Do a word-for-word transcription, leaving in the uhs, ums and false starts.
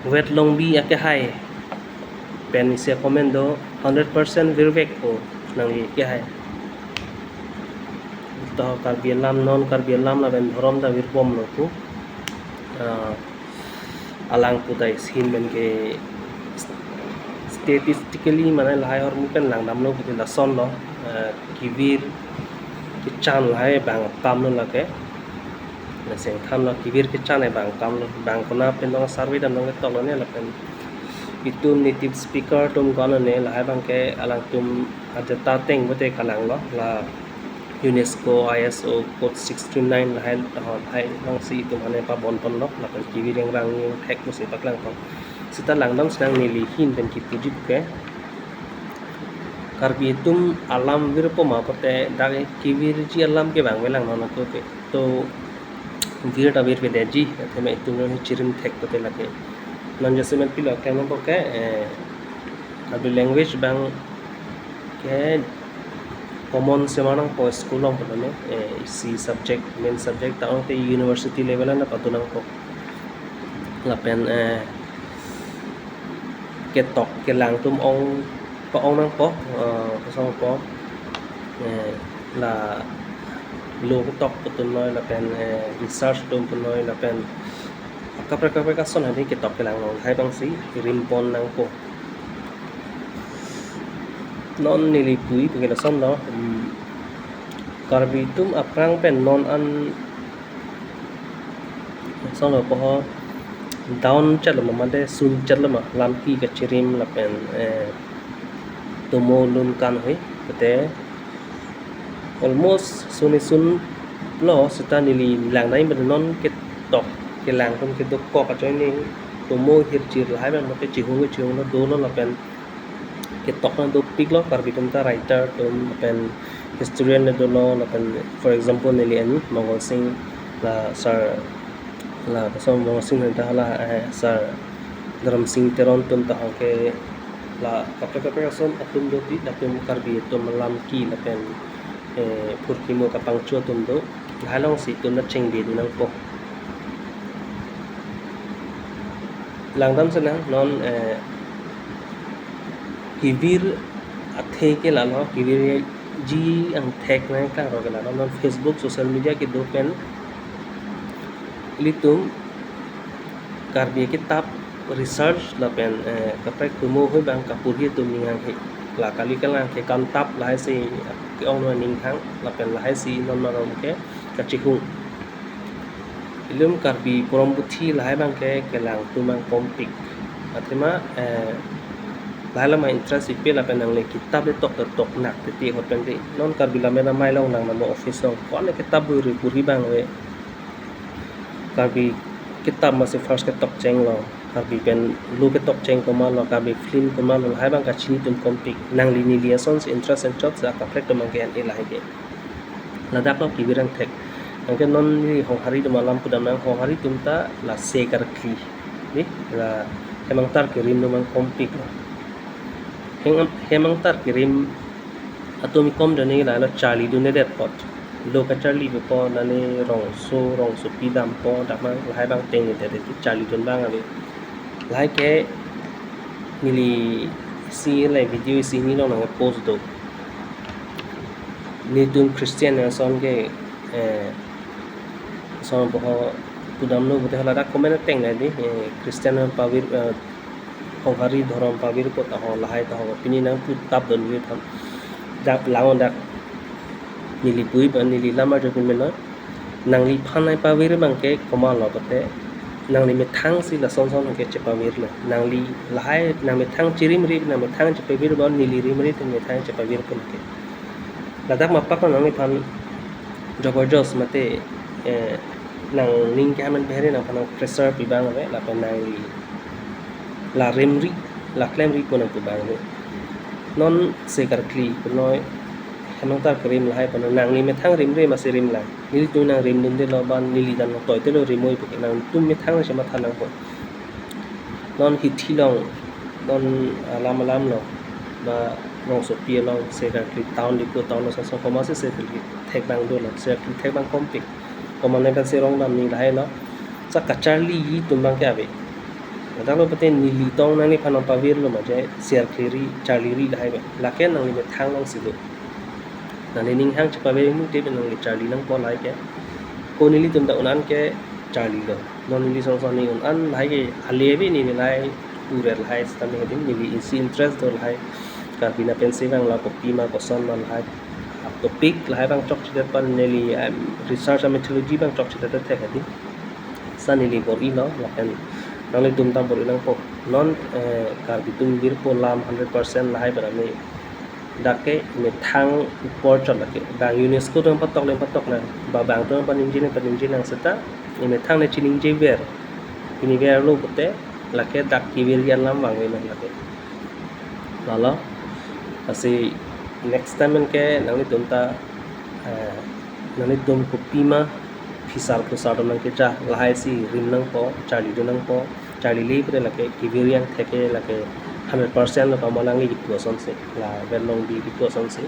Wet Longbi akehai pen isi comment do, hundred percent virvek ko nangli kehai. To Karbi alam, non Karbi alam lapen dhorom ta virbomlo ko. Ah, alang putai sin pen ke statistically mane lahai ahormu pen langdamlo putin lasonlo, ah, kevir kechan lahai bang kamlo lake. Laseng thanlo kevir kechan lahai bang kamlo, bang kona pen dong survey dam dong ketok lo ne lapen itum native speaker atum ko-an ne lahai bang ke alangtum ajat ateng bote kalanglo la UNESCO I S O code six three nine lahai, lahai bang si itum ane pabon ponlo lapen kevir yang rang yang thek musi paklang pon. Sita langdam senang neli hin pen kipuji ke. Karbi atum alam virpo ma pote dak kevirji alam ke bang velang non ako ke. To vir ta virvedetji, athema itum non chirim thek pote lake. Non jasemet pilo kemo poke, eh, Karbi language bang ke common semanang po school along pulo ne, eh, isi subject, main subject ta ong te university level an patunang po. Lapen, eh, ketok kelang atum ong pa-ong nangpo, eh, kosong po, eh, la lo ketok atum noi lapen, eh, research atum atum noi lapen kaprek kaprek ason hadi ketok kelang long hai bang si rimpon nangpo. Non neli puji puke lason do, hmm, Karbi atum aphrang pen non an song lo poho down chetlo ma mate sun chetlo ma lamki kachirim lapen, eh, tomo lun kan hoi pote almost suni sunlo sita neli langdam pen non ketok kelang atum kedokok ajoine tomo hirjir lahai bang mate chihung chihunglo dolo lapen ketok na dopiklo Karbi atum ta writer atum lapen historian le dolo lapen for example neli ani Mongol Sing la sir la kosong Mongol Sing ta hala, eh, sir Dharam Sing Teron atum ta hong ke la kaprek kaprek ason atum dopik atum Karbi atum lamki lapen, eh, phurkimo kapangcho atum do. Lahai along si itum ta chengde dun nangpo. Langdam senang non, eh, kevir athe ke lalo, kevirji angthek nangklang ro ke lalo non Facebook social media kedo pen ilitum Karbi akitap research lapen, eh, kaprek tomo hoi bang kapurhi atum ning hanghe. La kali kelang ke kantap lahai si ke-ong non ning hang lapen lahai si non marom ke kachihung. Ilitum Karbi porom puthi lahai bang ke kelang atum bang kompik. Athema, eh, lahai lama interest ipe lapen nangli kitap le tok tok nak titi hot pen di. Non Karbi Lammet Amei along nang namo office along ko-an le kitap buri buri bang ave. Karbi kitap masi first ketok chenglo. Karbi pen lo ketok cheng komatlo, Karbi film komatlo, lahai bang kachini atum kompik. Nangli neli ason si interest and chot sa kaprek atum bang ke an e lahai ke. Ladak lo kevir angthek. Anke non neli Honghari atum alam pudam nang, Honghari atum ta la se karkli. Di, la hem angtar kerim atum bang kompik. Hem, hem angtar kerim atum ikom dane la lo charli dundedet apot. Lo kacharli apot nane rongso, rongsopi dampo, dak bang lahai bang tengnedet charli dun bang ave. Lahai ke neli isi le video isi hini along nang post do. Nelitum Christian ason ke, eh, ason boho pudamlo bote hala dak comment ateng le di, eh, Christian pavir, eh, Honghari dhorom pavir apot aho lahai ta ho pini nang pu tap don vi tham. Dak lang dak neli puji ba neli lam arju pin mena. Nangliphan ai pavir bang ke komatlo pote nangli methang si lason son ke chepavirlo. Nangli lahai nang methang chirimri, nang methang chepavir ba neli rimri te methang chepavir pon ke. Ladak mapak nangliphan joborjos mate, eh, nangning ke hamen behere nangphan nang pressure pi bang ave lapen nangli la rimri la klemri pon nang pu bang ave. Non se karkli punoi hem angtar kerim lahai pon nangli methang rimri masi rim lang. Nelitum nang rim dundelo ban neli dan nang toi telo rimoi puke nangtum methang si matha nangpo. Non hithi along, non alam alam along, ba rongsopi along, se karkli town Diphu town lo sosok komatsi se karkli thek bang dolo, se karkli thek bang kompik. Komat ne pensi rong dam ni lahai lo. Sa kacharliji atum bang ke ave. Ladak lo pute neli tong nangliphan nangpavirlo ma je, share kleri, charliri lahai pen. Lake nangli methang alongsi do. Nangli ning hang chepavir mute pen nangli charli nangpo lahai ke. Ko nelitum ta un-an ke charlilo. Non neli song song ne un-an lahai ke ale ave, neli lahai urer lahai sitame adim neli isi interest do lahai. Karbi pensi vanglo kopima kosonma lahai. Topic lahai abang chokchedet pen neli, em, research a-methodology abang chokchedet thek adim. Sa neli bor-ilo lapen nanglitum ta bor-i nangpo. Non, eh, Karbi atum virpo lam hundred percent lahai pen ami dak ke methang apor chot lake. Bang UNESCO atum patok le patok lang. Ba bang atum paningje le paningje lang seta. Methang le chiningjever. Pini verlo pute lake dak kevirji alam vangve non lake. Lalo. Lasi next time ke nanglitum ta, eh, nanglitum kopima phisar phusar atum nangkeja lahai si rim nangpo, charlidun nangpo, charlile pute lake kevir angthek ke lake hundred percent lo kamalangli kipu asonsi, la vel longbi kipu asonsi.